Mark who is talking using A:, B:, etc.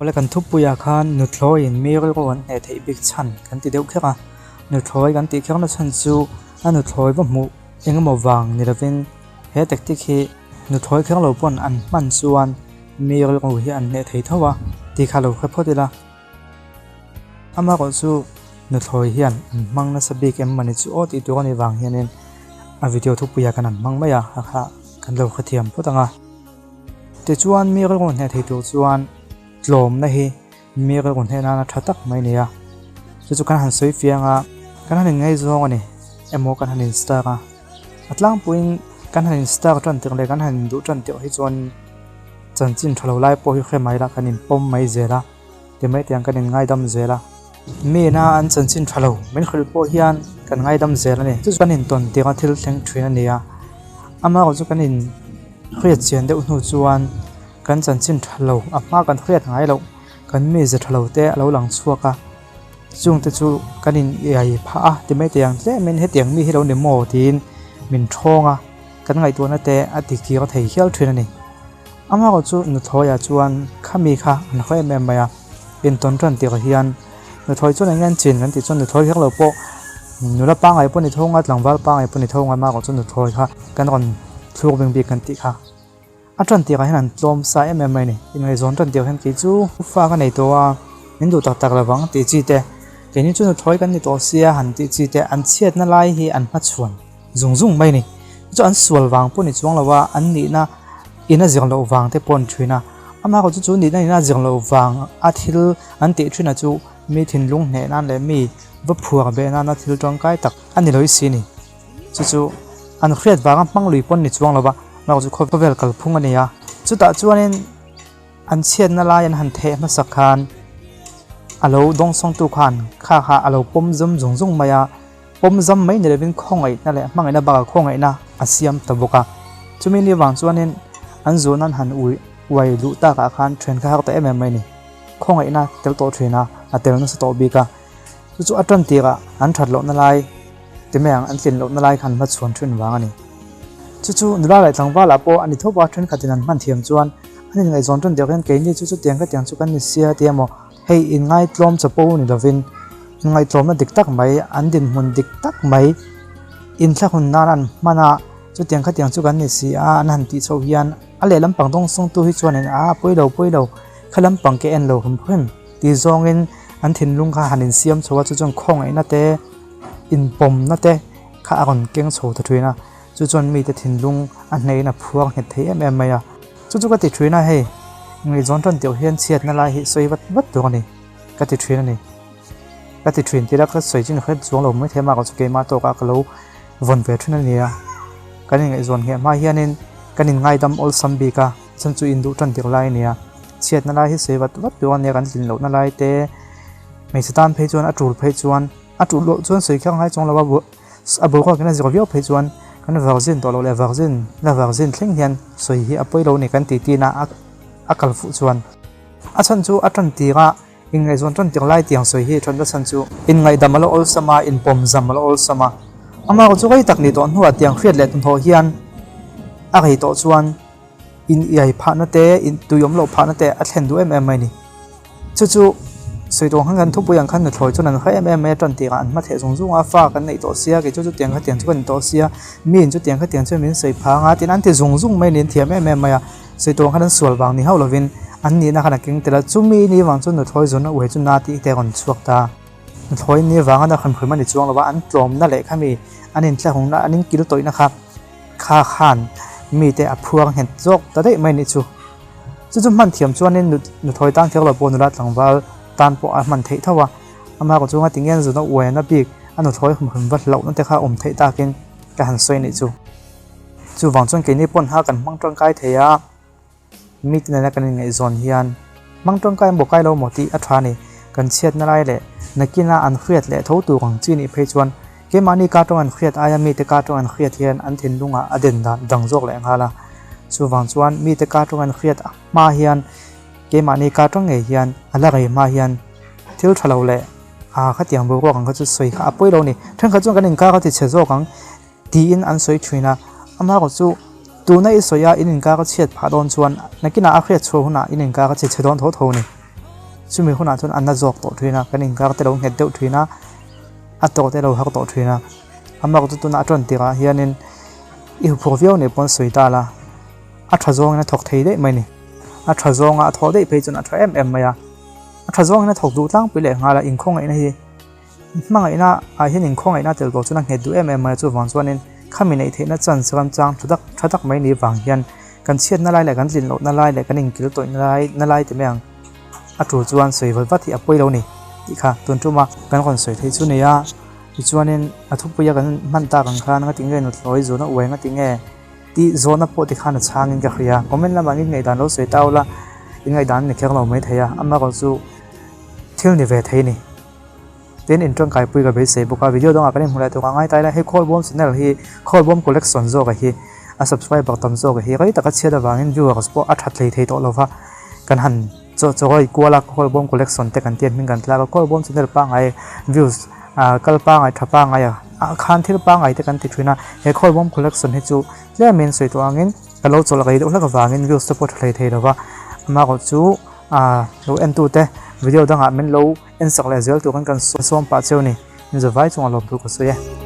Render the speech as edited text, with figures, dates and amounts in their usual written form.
A: Awle kan thupuiah khan nuthlawiin mi rilru an hneh theih bik chhan kan ti deuh kher a, nuthlawi kan tih kherna chhan chu a nuthlawi va hmuh eng emaw vang ni lovin he tactic hi nuthlawi kher lo pawn an hman chuan mi rilru hi an hneh thei tho a tih kha lo hre phawt ila. Amaherawh chu nuthlawi hian an hmang nasa bik em mawni chu aw tih tur a nih vang hianin a video thupuiah kan han hmang mai a, a kha kan lo hrethiam phawt ang a. Tichuan mi rilru hneh thei tur chuan tlawmna hi mi rilru hneh nana tha tak mai a ni a, chu chu kan han sawi fiang a, kan han inngaizawng a ni emaw kan han in-star a, a tlangpuiin kan han in-star tan tirh leh kan han induh tan tirh hi chuan chanchin tha lo lai pawh hi hre mai la kan inpawm mai zel a. Ti mai tiang kan inngaidam zel a, mina an chanchin tha lo min hrilh pawh hian kan ngaidam zel a ni. Chu chu kan intawn tirh a thil thleng thin a ni a, amaherawh chu kan inhriat chian deuh hnu chuan kan chanchin tha lo a hma kan hriat ngai loh kan mize tha lo te a lo lang chhuak a, chungte chu kan in iai phah a ti mai tiang tlemin hetiang mi hi lo ni maw tiin min thawng a, kan ngaihtuahna te a ti kir thei hial thin a ni. Amaherawh chu nuthlawiah chuan khami kha an haw em em mai a, intawn tan tirh hian nuthlawi chuan eng nge an chin kan tih chuan nuthlawi kher lo pawh nula pangngai pawh ni tho anga tlangval pangngai pawh ni tho anga amaherawh chu nuthlawi kha kan rawn thluk bing bik kan tih kha a tan tirh ah hian an tlawm sa em em mai a ni. Inngaihzawn tan tirh hian kei chu fa ka nei tawh a, min duh tak tak lovang tih chi te, keini chu nuthlawi kan ni tawh sia han tih chi te an chhiatna lai hi an hmachhuan. Zung zung mai a ni. Chu an sual vang pawh ni chuang lo a, an nihna in a zir loh vang te pawh an thin a. Amaherawh chu chu nihna in a zir loh vang a thil an tih thin a chu mi thinlung hneh nan leh mi va phuar beh nana thil tangkai tak a ni lawih si ni. Chu chu an hriat vanga hmang lui pawn ni chuang lo va, amaherawh chu khawvel kalphung a ni a. Chutah chuanin. An chhiatna lai an han theh hmasak khan a lo dawngsawngtu khan kha kha a lo pawm zum zung zung mai a, pawm zam mai ni lovin khawngaihna leh hmangaihna bakah khawngaihna a siam ta bawk a. Chumi ni vang chuanin an zuan an han ui uai luh takah khan then kha har ta em em mai a ni. Khawngaihna tel tawh thin a, a tel nasa tawh bik a. Chu chu a tan tirah an that lohna lai ti mai ang, an tlin lohna lai khan hmachhuan thin vang a ni. Chu chu nula leh tlangvalah pawh a ni tho a, thenkhatin an hman thiam chuan an inngaihzawn tan deuh hian keini chu chutiang ka tiang chu kan ni sia tia maw, hei inngaitlawm chapo ni lovin inngaihtlawmna dik tak mai, an dinhmun dik tak mai inthlahun nan an hman a, chutiang kha tiang chu kan ni si a an han tih chhoh hian a lehlam pang dawng sawngtu hi chuanin a pawi lo pawi lo kha lampang ke en lo hrim hrim. Ti zawngin an thinlung kha han insiam chho a, chu chuan khawngaihna te, inpawmna te kha a rawn keng chho ta thin a, chu chuan mite thinlung a hneihin a phuar nghet thei em em mai a. Chu chu ka ti thin a, hei ngaihzawn tan teuh hian chhiatna lai hi sawi vat vat tur a ni, ka ti thin a ni. Ka ti thin tih la ka sawi chin hret chuang lo mai thei a, mahka chu keimah tawkah ka lo vawn ve thin a ni a. Kan inngaihzawn ngheh hma hianin kan inngaidam awlsam bik a, chhan chu induh tan tirh lai a ni a. Chhiatna lai hi sawi vat vat tur a nia kan tlin lohna lai te hmeichhe tan phei chuan a tul phei chuan a tul loh chuan sawi kher ngai chuang lo a a boruak in a zir viau phei chuan kan virgin tawh loh leh virgin la virgin thleng hian sawi hi a pawi lo a ni kan tih tin a a kal fuh chuan a chhan chu a tan tir a inngaihzawn tan tir lai tiang sawi hi a than a chhan chu inngaihdam a la awlsam a inpawm zam a la awlsam a amaherawh chu rei tak nih tawh hnuah tiang hriat leh hnathawh hian a rei tawh chuan. In iai phahna te, in tui awm loh phahna te a thlen duh em em mai a ni. Chu chu sawi tawh ang khan kan thupui ang khan nuthlawi chuan an hre em em mai a, tan tirah an hma theh zung zung a, fa kan neih tawh sia, kei chu chutiang kha tiang chu ka ni tawh sia, miin chutiang kha tiang chuan min sawi phang a, tin an ti zung zung mai a ni, an thiam em em mai a. Sawi tawh ang khan an sual vang ni hauh lovin an nihna khan a keng tel a, chumi ni vang chuan nuthlawi zun a uai chu na tih te a rawn chhuak ta. Nuthlawi ni vanga na hrim hrim a ni chuang lo va, an tlawmna leh khami an inthlahungna an inkil tawihna kha. Kha khan mite a phuar nghet zawk ta daih mai nih chu. Chu chu hman thiam chuanin nuthawi tan kher lo pawh nula tlangval tan pawh a hman theih tho a. Amah erawh chu ngati nge zuna uaina bik a nuthawi humhim va hlauhna te kha awm theih takin ka han sawi nih chu. Chuvang chuan keini pawn ha kan hmang tangkai thei a. Mite nena kan inngaihzawn hian hmang tangkai maw kai lo maw tih a tha a ni. Kan chhiatna lai leh nakina an hriat leh tho tur ang chi nih phei chuan keimahni ka tawng an hriat aia mite ka tawng an hriat hian an thinlungah a den dan dang zawk leh nghal a. Chuvang chuan mite ka tawng an hriat hma hian keimahni ka tawng ngei hian a la rei hma hian thil tha lo leh a khatiang boruak ang kha chu sawi kha a pawi lo a ni. Thenkhat chuan kan inkar a tichhe zawk ang. Tiin an sawi thin a, amaherawh chu tuna i sawi a in inkar a chhiat phah dawn chuan nakinah a hriat chhuah hunah in inkar a chhe chhe dawn tho tho a ni. Chumi hunah chuan a na zawk tawh thin a, kan inkar te lo nghet deuh thin a, a tawh te lo har tawh thin a. Amah chu tuna a tawn tirah hianin i huphur viau nei pawn sawi ta la, a tha zawngin a thawk thei daih mai ni. A tha zawnga a thawh daih phei chuan a tha em em mai a. A tha zawngin a thawk duh tlangpui leh nghal a, inkhawngaihna hi hmangaihna ah hian inkhawngaihna tel tawh chuan a nghet duh em em mai a, chuvang chuanin khami neih theihna chance ramchang tha tak tha tak mai ni vang hian kan chhiatna lai leh kan tlin lohna lai leh kan inkil tawihna lai na lai ti mai ang. A tul chuan sawi vat vat hi a pawi lo ni tih kha tun tuma kan rawn sawi theih chu ni a, tichuanin a thupuia kan hman tak ang khan nga tinge nuthlawi zawhna uai nga tinge tih zawhna pawh tikhan a chhangin ka hria. Comment lamah in ngaihdan lo sawi ta ula in ngaihdan a ni kher lo mai thei a, amaherawhchu thil ni ve thei a ni. Tin, in tangkaipui ka beisei bawk a, video dangah kan inhmu leh tur a ngai ta ila, hei Khawlbawm channel hi Khawlbawm collection zawk a hi a subscriber tam zawk a hi rei taka chhiat avangin viewers pawh a that hlei thei tawh lova, kan han chaw chawi kual a Khawlbawm collection te kan tian hming kan tlak a, Khawlbawm channel pangngai views ah kal pangngai tha pangngai a ah khan thil pangngai te kan ti thin a, he Khawlbawm collection hi chu tlemin sawi tawh angin ka lo chawlh rei deuh hlek avangin views te pawh tha hlei thei lova, amaherawhchu ah lo entute video dangah min lo. En sak leh zel tur kan kan sawm pah cheu ni. Min zavai chungah lawmthu ka sawi e.